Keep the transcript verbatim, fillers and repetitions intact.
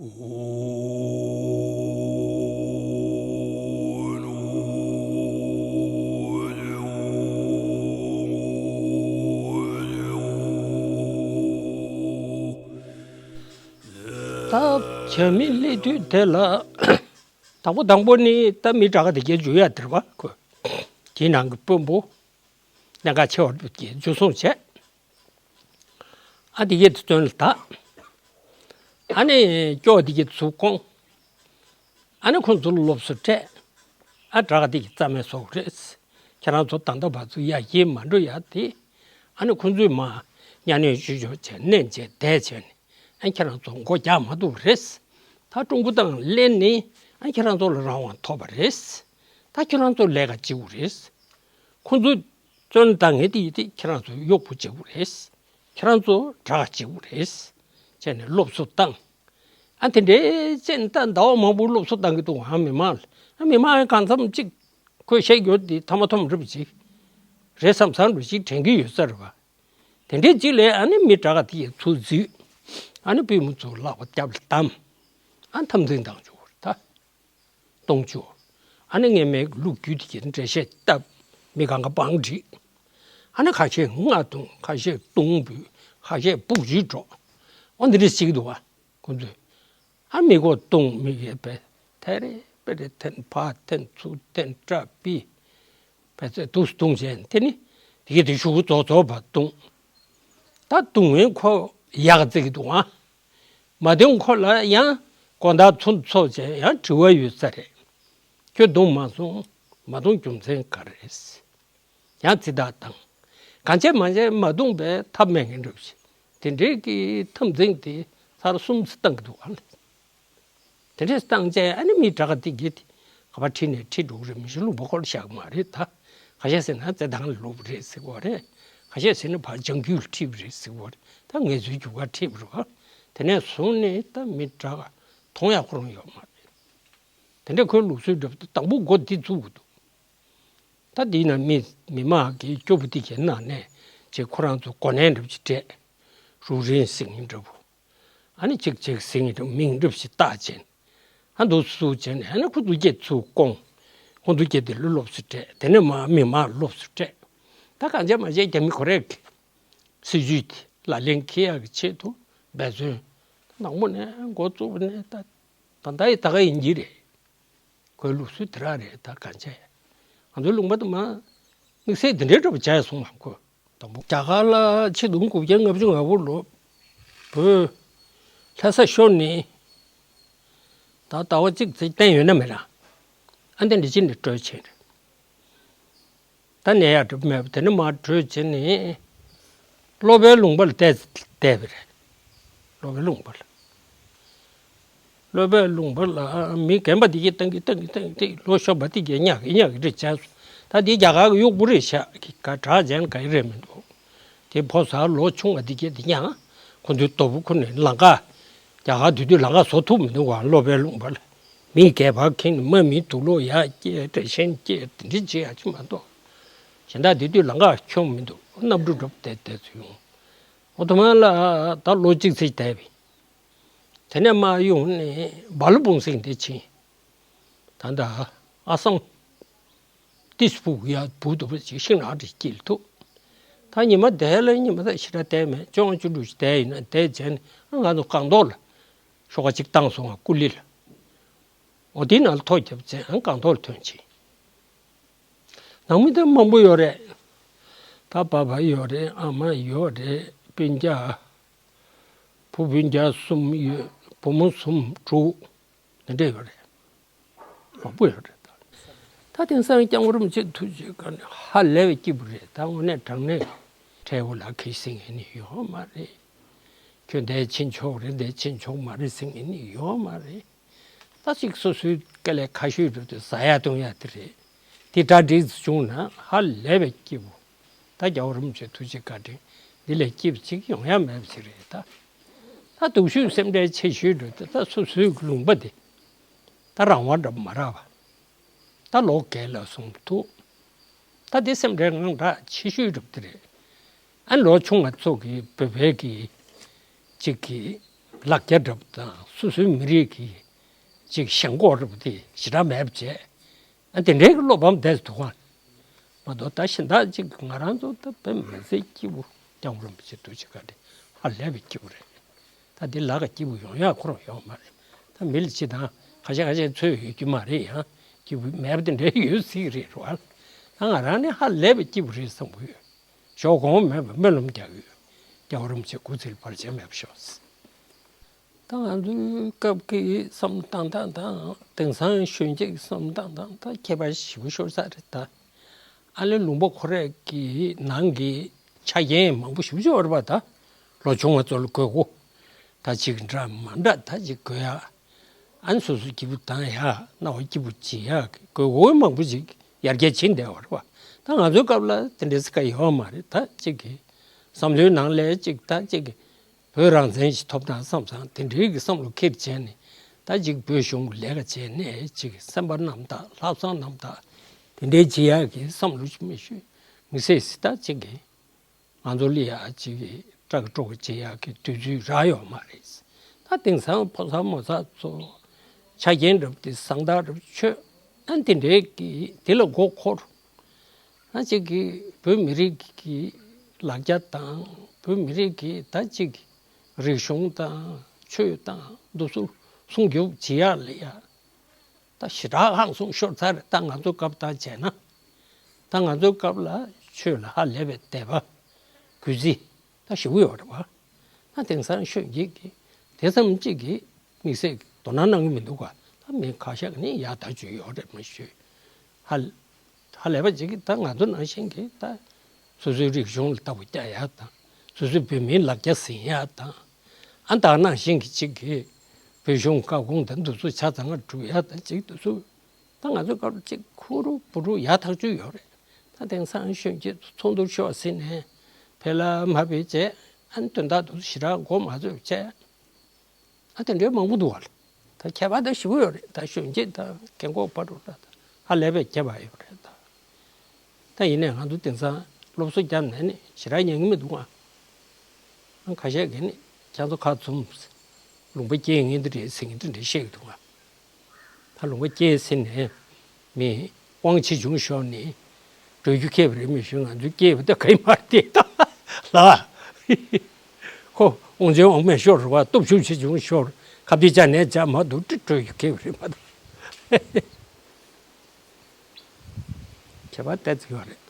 ད་བྱ་མི་སླེབས་དུས་དེ་ལ། དང་པོ་དང་པོ་ནི་ད་མི་དྲག་ག་དེ་གའི་འཇུ་ཡ་དེར་བ་ཁོ། དེའི་ནང་གི་དཔོན་པོ་གནད་འགག་ཆེ་བ་དེ་གའི་འཇུ་བཟུང་བྱས། ཨ་དེ་གའི་དེ་བཙོན་ལ་ད། ཨ་ནི་སྐྱོ་བ་དེ་གའི་ཚུར་བསྐོང་། ཨ་ནི་ཁོང་ཚོ་ལ་སློབ་གསོ་སྤྲད། ཨ་དྲག་ག་དེ་གའི་རྩ་མེད་བཟོ་གི་རེད། ཁྱེད་རང་ཚོ་ད་ལྟ་བར་དུ་ཡར་རྒྱས་མ་འགྲོ་ཡ་དེ། ཨ་ནི་ཁོང་ཚོས་མ་གཉའ་གནོན་ཅི་ཅོ་བྱས་མནན་བྱས་བསྡད་བྱས་ནས། ཨ་ཁྱེད་རང་ཚོ་མགོ་རྒྱག་མ་ཐུབ་རེད། ད་ཀྲུང་གོ་དང་ལེན་ནས་ཨ་ཁྱེད་རང་ཚོ་ལ་རང་དབང་ཐོབ་པ་རེད། ད་ཁྱེད་རང་ཚོ་ལས་ཀ་བྱེད་དགོས་རེད། ཁོང་ཚོ་བཙོན་བཏང་མཁན་དེ་ཡིན་དུས་ཁྱེད་རང་ཚོ་གཡོག་པོ་བྱེད་དགོས་རེད། ཁྱེད་རང་ཚོ་དྲག་ག་བྱེད་དགོས་རེད། བྱས་ནས་སློབ་གསོ་བཏང་། ཨ་དེ་འདྲའི་བྱས་ནས་ད་ཟླ་བ་མང་པོ་སློབ་གསོ་བཏང་གི་འདུག་ཨ་མི་མང་ལ། ཨ་མི་མང་གང་འཚམ་གཅིག་ཁོས་བཤད་རྒྱུ་དེ་མཐའ་མ་མཐོང་འགྲུབ་ཅིག་རེད་བསམ་བསམ་འགྲོ་ཅིག་དྲན་གྱི་ཡོད་ས་རེད་བ། དེ་འདྲའི་ཅིག་ལས་ཨ་ནི་མི་དྲག་ག་དེ་ཡི་ཚུར་འཛུལ། ཨ་ནི་པུས་མོ་ཚུར་ལག་པ་རྒྱབ་ལ་བསྡམས། ཨ་འཐབ་འཛིང་བཏང་བཅུག་ད། གཏོང་བཅུག་ཨ་ནི་ངན་མའི་ལོ་རྒྱུས་དེ་གའི་འགྲེལ་བཤད་བཏབ། མི་གང་ག་བང་བསྒྲིགས། ཨ་ནི་ཁ་ཤས་རྔ་བརྡུངས། ཁ་ཤས་རྡུང་འབུད། ཁ་ཤས་སྦུག་གཞུས་འགྲོ། ཨོ་འདི་འདྲ་ཞིག་འདུག་བ། ཁོ་ཚོས། ཨ་མི་མགོ་བརྡུངས། མི་གས་པས་ཐེ་རེ་པེ་རེ་འཐེན། ཕར་འཐེན་ཚུར་འཐེན། སྐྲ་ཕྱིས། པས་ཚེ་དུས་སུ་བརྡུངས་བྱས་དེ་ནི་དེ་གའི་དེ་གཞུག་གུ་རྫོགས་རྫོགས་བར་བརྡུངས། ད་བརྡུངས་བས་ཁོ་ཡག་བརྩི་གི་འདུག་ཨ། མ་བརྡུངས་ཁོ་ལ་ཡང་དགོང་དག་ཚུར་འཚོགས་བྱས་ཡང་དྲི་བ་ཡོད་ས་རེད། ཁྱོད་བརྡུངས་མ་སོང་། མ་བརྡུངས་རྒྱུ་མཚན་ག་རེ་རེད། ཡང་ཚིག་ཐག་བཏང་། གང་བྱས་མ་བྱས་མ་བརྡུངས་པས་ཐབས་མེད་མཁན་འདྲ་བོ་ཞིག་དེ་འདྲའི་གི་འཐབ་འཛིང་དེ་ཚར་གསུམ་ཙམ་བཏང་གི་འདུག་ཨ་ལ། དེ་འདྲས་བཏང་བྱས་ཨ་ནི་མི་དྲག་ག་དེ་གི་དེ་ག་པར་ཁྲིད་ནས་ཁྲིད་འགྲོ་གི་རེད། མི་ཞིག་ལུང་པ་ཁོ་ལ་བཞག་གི་མ་རེད་ད། ཁ་ཤས་ཟེར་ན་རྩེད་ཐང་ལ་ལོག་གི་རེད་ཟེར་གི་རེད། ཁ་ཤས་ཟེར་ན་ཕར་ལྗང་རྒྱུ་ལ་ཁྲིད་པ་རེད་ཟེར་གི་རེད། ད་ངལ་རྩོལ་རྒྱུག་ཁར་ཁྲིད་པ་རེད་བ། དེ་ནས་བཟུང་ནས་ད་མི་དྲག་ག་མཐོང་ཡག་ཁོ་རང་ཡོད་མ་རེད། དེ་འདྲས་ཁོའི་ལུགས་སྲོལ་འདྲ་པོ་དང་པོ་འགོ་འདི་བཙུགས་གི་འདུག་ད་འདི་ན་མི་མི་མང་གི་སྐྱོ་པོ་འདི་གའི་ནང་ནས་ཅིག་ཁོ་རང་ཚོ་གོ་གནས་འདྲ་པོ་ཅིག་སྤྲད། རུ་རིན་ཟེར་མཁན་འདྲ་པོ། ཨ་ནི་ཅིག་ཅིག་ཟེར་མཁན་འདྲ་པོ་མིང་འདྲ་པོ་ཞིག་བཏགས་བྱས་ནས། ཨ་འདུག་སུ་བྱས་ནས་ཨ་ནི་ཁོ་ཚོ་སྐྱེ་ཚུར་བསྐོང་། ཁོ་ཚོ་སྐྱེ་དེ་ལ་སློབ་གསོ་སྤྲད། དེ་ནས་མ་མི་མང་སློབ་གསོ་སྤྲད། ད་གང་བྱས་མ་བྱས་རྒྱ་མི་ཁོ་རེ་གི་སྲིད་ཇུས་དེ་ལག་ལེན་འཁེལ་ཡག་གི་ཆེད་དུ་འབད་བརྩོན་ནང་མོ་ནས་འགོ་བཙུགས་པ་ནས་ད་ད་ལྟ་ཡི་ད་ག་ཡིན་གྱི་རེད། ཁོའི་ལུགས་སྲོལ་དེ་རང་རེད། ད་གང་བྱས། ང་ཚོའི་ལུང་པ་དུ་མ་དམིགས་བསལ་འདི་འདྲའི་འདྲ་པོ་བྱས་སོང་བ་ཁོ། དང་པོ་རྒྱ་གར་ལ་ཆིག་སྟོང་དགུ་བརྒྱ་ལྔ་བཅུ་ང་དགུ་ལོ་བོད་ལྷ་ས་ཤོར་ནས་ད་ཟླ་བ་གཅིག་ཙམ་བསྟན་ཡོད་ན་མེད་ན། ཨ་འདི་འདྲ་ཅིག་ནས་བྲོས་ཕྱིན་རེད། ད་ནས་ཡར་འགྲོ་མེད་པ་དེ་ནས་མར་བྲོས་བྱས་ནས་སློབ་དཔོན་ལུང་པ་ལ་བསྡད་བསྡད་པ་རེད། སློབ་དཔོན་ལུང་པ་ལ། སློབ་དཔོན་ལུང་པ་ལ་མི་རྒན་པ་འདི་གིས་བཏང་གི་བཏང་གི་བཏང་གི་བཏང་གི་ལོ་གཞོན་པ་འདི་གིས་གཉའ་གི་གཉའ་གི་འདྲ་བྱས་སོང་། ད་འདི་རྒྱ་གར་གི་གཡོག་པོ་རེད་ཤག་གི་ག་དྲག་བྱས་ན་ག་ཡི་རེད་མི་འདུག་དེ་ཕོ་གསར་ལོ་ཆུང་བ་འདི་གིས་འདི་གཉའ་ཁོ་ཚོའི་དོ་པོ་ཁུར་ནས་ལམ་ཁ། རྒྱ་གར་དེ་དུས་ལམ་ཁ་བཟོ་ཐུབ་མི་འདུག་ག་སློབ་དཔོན་ལུང་པ་ལ། མི་སྒལ་པར་ཁེངས་ནས་དམག་མིའི་དུག་ལོག་ཡར་སྐྱེལ་དྲི་ཞིམ་སྐྱེལ་དེ་འདྲ་བྱེད་ཡག་ཅིག་མ་གཏོགས། གཞན་དག་དེ་དུས་ལམ་ཁ་ཁྱོན་མི་འདུག་གནམ་གྲུ་འགྲོ་བསྡད་བསྡད་ཚུལ་ཡོང་། ཨོ་ཐོ་མ་ལ་ད་ལོ་གཅིག་ཙམ་བསྡད་པས། དེ་ནས་མར་གཡུགས་ནས་སྦ་ལུ་སྤུངས་སེང་དེ་ཕྱིན། ད་ལྟ་ཨ་སམ་ཏི་སི་ཕུག་ཡ་བུ་དུ་བ་ཅིག་ཤིང་ནགས་དེ་སྐྱིད་ཐུག་ད་ཉི་མ་དེ་ལ་ཉི་མ་ད་ཞེ་དྲག་བསྡད་མེད། ཅོང་བཅུ་དྲུག་ཅིག་བསྡད་ཡིན་ན་བསྡད་བྱས་ནས་ང་ཚོ་སྒང་ཏོག་ལ་ཤོག་ཁ་ཅིག་བཏང་སོང་ང་ཀུ་ལི་ལ། འོ་དེའི་ནང་ལ་ཐོ་བརྒྱབ་བྱས་ཨང་སྒང་ཏོག་ལ་ཐོན་ཕྱིན། ནང་མི་དེ་མང་པོ་ཡོད་རེད། ད་པ་ཕ་ཡོད་རེད། ཨ་མ་ཡོད་རེད། སྤུན་ཀྱག་བུ་སྤུན་ཀྱག་གསུམ་ཡོད། བུ་མོ་གསུམ་དྲུག་དེ་འདྲས་ཡོད་རེད། མང་པོ་ཡོད་རེད་ད། ད་དེང་སང་སྐྱབས་མགོན་རིན་པོ་ཆེ་ཐུགས་རྗེ་བཀའ་ནི་ཧ་ལས་པའི་སྐྱིད་པོ་རེད། ད་དངོས་གནས་དྲང་གནས་འཕྲལ་བོ་ལ་ཁེ་ཟིང་ངེ་ནི་ཡོད་མ་རེད། ཁྱོད་འདིར་ཕྱིན་ཆོག་རེད། འདིར་ཕྱིན་ཆོག་མ་རེད་ཟེར་མཁན་ནི་ཡོད་མ་རེད། ད་ཅིག་སོ་སོའི་དཀའ་ལས་ཁ་ཤས་འགྲོ་དུས་ཟ་ཡ་བཏུང་ཡ་དེ་རེད། དེ་གྲ་སྒྲིག་བྱུང་ན་ཧ་ལས་པའི་སྐྱིད་པོ། ད་རྒྱལ་བ་རིན་པོ་ཆེའི་ཐུགས་རྗེ་བཀའ་དྲིན་འདི་ལས་སྐྱིད་པ་ཅིག་ཡོང་ཡ་མེད་པ་ཅིག་རེད་ད། ད་སྡུག་ཤོས་སེམས་ཁྲལ་ཆེ་ཤོས་འགྲོ་དུས་ད་སོ་སོའི་ལུང་པ་དེ་ད་རང་དབང་འདྲ་མ་རག་པ། ད་ལོ་རྒས་ལ་སོང་ཐུག་ད་དེ་སེམས་ཁྲལ་དངངས་སྐྲག་ཆེ་ཤོས་གྲུབ་དེ་རེད། ཨ་ལོ་ཆུང་བ་ཚོ་གི་བོད་པའི་གི་གཅིག་གི་ ལག་རྒྱ་འདྲ་པོ་དང་སོ་སོའི་མི་རིགས་ཀྱི་ཅིག་ཞེན་ཁོག་འདྲ་པོ་དེ་ཞེ་དྲག་མེད་པ་བྱས། ཨ་དེ་འདྲའི་གི་བློ་ཕམ་བསྡད་འདུག་ག་མ་གཏོགས་ད་གཞན་དག་ཅིག་ང་རང་ཚོ་ད་དཔེ་མི་སྲིད་སྐྱིད་པོ། སྐྱབས་མགོན་རིན་པོ་ཆེ་ཐུགས་རྗེ་བཀའ་དྲིན་ཧ་ལས་པའི་སྐྱིད་པོ་རེད། ད་འདི་ལ་ག་སྐྱིད་པོ་ཡོང་ཡག་ཁོ་རང་ཡོང་མ་རེད། ད་མི་ལ་ཅི་དང་ཁ་ཤས་ཁ་ཤས་ཚོད་ཡོད་རྒྱུ་མ་རེད། ཡང་སྐྱིད་པོ་མེད་པ་དེ་འདྲ་ཡོད་སྲིད་ཀྱི་རེད་རོ། ད་ང་རང་ནི་ཧ་ལས་པའི་སྐྱིད་པོ་རེད་བསམ་གྱི་ཡོད། ཞོགས་གོང་མེད་པར་སྨོན་ལམ་རྒྱག་གི་ཡོད། སྐྱབས་མགོན་རིན་པོ་ཆེ་སྐུ་ཚེ་ལ་བར་ཆད་མེད་པར་ཤོག། ད་ང་ཚོའི་སྐབས་ཀྱི་བསམ་བློ་བཏང་སྟངས་དང་དེང་སང་གཞོན་སྐྱེས་ཀྱི་བསམ་བློ་བཏང་སྟངས་ད་ཁྱད་པར་ཞེ་པོ་ཤོར་ས་རེད་ད། ཨ་ལེ་ལུང་པ་ཁོ་རའི་གི་ནང་གི་ཆ་རྐྱེན་མང་པོ་ཞེ་པོ་ཅིག་ཡོད་རེད་པ། ད་ལོ་ཆུང་བ་ཚོ་ལ་དགོས་མཁོ་ད་ཅིག་འདྲ་མ་འདྲ་ད་ཅིག་དགོས་ཡ། ཨ་ནི་སོ་སོ་སྐྱིད་པོ་བཏང་ཡ། སྣང་བ་སྐྱིད་པོ་བྱེད་ཡ་གི་དགོས་མཁོ་མང་པོ་ཅིག་ཡར་རྒྱས་ཕྱིན་བསྡད་པ་རེད་པ། ད་ང་ཚོའི་སྐབས་ལ་དེ་འདྲའི་སྐད་ཡོད་མ་རེད། ད་ཅིག་གི་བསམ་བློའི་ནང་ལ་ཅིག་ད་ཅིག་གི་བོད་རང་བཙན་ཞིག་ཐོབ་ན་བསམ་བསམ་དེ་འདྲའི་གི་བསམ་བློ་འཁྱེར་བྱས་ནས་ད་ཅིག་བོད་གཞུང་ལས་ཀ་བྱས་ནས་ཅིག་སེམས་པ་རྣམ་དག་ལྷག་བསམ་རྣམ་དག་དེ་འདྲའི་བྱེད་ཡག་གི་བསམ་བློ་ཞིག་མི་ཞུ་མི་སྲིད་སྲིད་ད་ཅིག་གི་ང་ཚོ་ལ་ཡ་ཅིག་གི་སྐྲག་སྐྲོག་བྱེད་ཡག་གི་དུས་ཚོད་རག་ཡོད་མ་རེད། ད་དེང་སང་ཕོ་གསར་མོ་གསར་ཚོ་ཆ་རྐྱེན་འདྲ་པོ་དེ་བཟང་དག་འདྲ་པོ་ཆོས་ཨ་དེ་འདྲའི་གི་དེ་ལ་མགོ་འཁོར། ད་ཅིག་གི་བོད་མི་རིགས་ཀྱི་ལག་ཆ་དང་བོད་མི་རིགས་ཀྱི་ད་ཅིག་རིག་གཞུང་དང་ཆོས་དང་འདུ་ཚོགས་སྲུང་སྐྱོབ་བྱེད་ཡག་ལ་ཡ་ད་ཞེ་དྲག་ཧང་སང་ཤོར་ཚར་རེད། ད་ང་ཚོའི་སྐབས་དང་བྱས་ན་ད་ང་ཚོའི་སྐབས་ལ་ཆོས་ལ་ཧ་ལས་པའི་དད་པ་གུས་བརྩི་ད་ཞེ་པོ་ཡོད་རེད་པ། ད་དེང་སང་གཞོན་སྐྱེས་ཀྱི་དེ་ཙམ་གཅིག་གི་དམིགས་བསལ་གྱི་དོ་སྣང་གནང་གི་མི་འདུག་ག་ད་མི་ཁ་ཤས་ཀྱིས་ནི་ཡག་ཐག་ཆོད་ཡོད་རེད་མ་ཞུ། ཧ་ཧ་ལས་པ་ཅིག་གིས་ད་ང་ཚོ་ནང་བཞིན་གྱི་ད་སོ་སོའི་རིག་གཞུང་ལ་རྟ་ཕོ་རྒྱག་ཡག་དང་སོ་སོའི་བོད་མིའི་ལག་ཆ་ཟིན་ཡག་དང་། ཨ་ད་ནང་བཞིན་གྱི་ཅིག་གིས་བོད་གཞུང་བཀའ་དགོངས་དང་འདུ་ཚོགས་ཆ་ཚང་སྒྲུབ་ཡག་དང་ཅིག་འདུ་ཚོགས་ད་ང་ཚོའི་སྐབས་ཅིག་ཁུ་རུ་བུ་རུ་ཡག་ཐག་ཆོད་ཡོད་རེད། ད་དེང་སང་གཞོན་སྐྱེས་ཚོགས་འདུར་ཤོག་ཟེར་ནས་ཕེ་ལ་མ་ཕེ་བྱས། ཨ་ནི་དོན་དག་དུ་ཞེ་དྲག་མགོ་མ་ཚོས་བྱས། ཨ་དེ་འདྲའི་མང་པོ་འདུག་བ་ལ། ད་ཁྱད་པར་ད་ཞེ་པོ་ཡོད་རེད། ད་གཞོན་སྐྱེས་དང་རྒན་གོག་བར་དུ་ལ་ད་ཧ་ལས་པའི་ཁྱད་པར་ཡོད་རེད་ད། ད་ཡིན་ནའི་ང་ཚོ་དེང་སང་སློབ་གསོ་བརྒྱབ་ནས་ནི་ཞེ་དྲག་ཉན་གི་མི་འདུག་ཨང་། ཁ་ཤས་ཀྱིས་ནི་ཁྱེད་ཚོ་ཁ་བཙུམས། ལུང་པ་སྐྱེལ་ངེས་འདི་རེད་ཟེར་གྱི་འདི་འདྲ་བཤད་ཀྱི་འདུག་ཨང་། ད་ལུང་པ་སྐྱེལ་ཟེར་ནས་མི་དབང་ཆེ་ཆུང་ཤོར་ནས་འགྲོ་རྒྱུ་ཁེལ་བ་རེད་མི་ཞུ། ང་ཚོས་སྐྱེལ་བ་ད་ག་ཡི་མ་རེད་ད་ལ། ཁོ་དབང་ཆེན་དབང་མེད་ཤོར་བ་སྟོབས་ཤུགས་ཆེ་ཆུང་ཤོར་ཁ་བདེ་ཅག་ནས་ཅག་མ་གཏོགས་འགྲོ་རྒྱུ་ཁེལ་བ་རེད་མ་གཏོགས། ཁྱད་པར་ཏོག་ཙམ་ཡོད་རེད།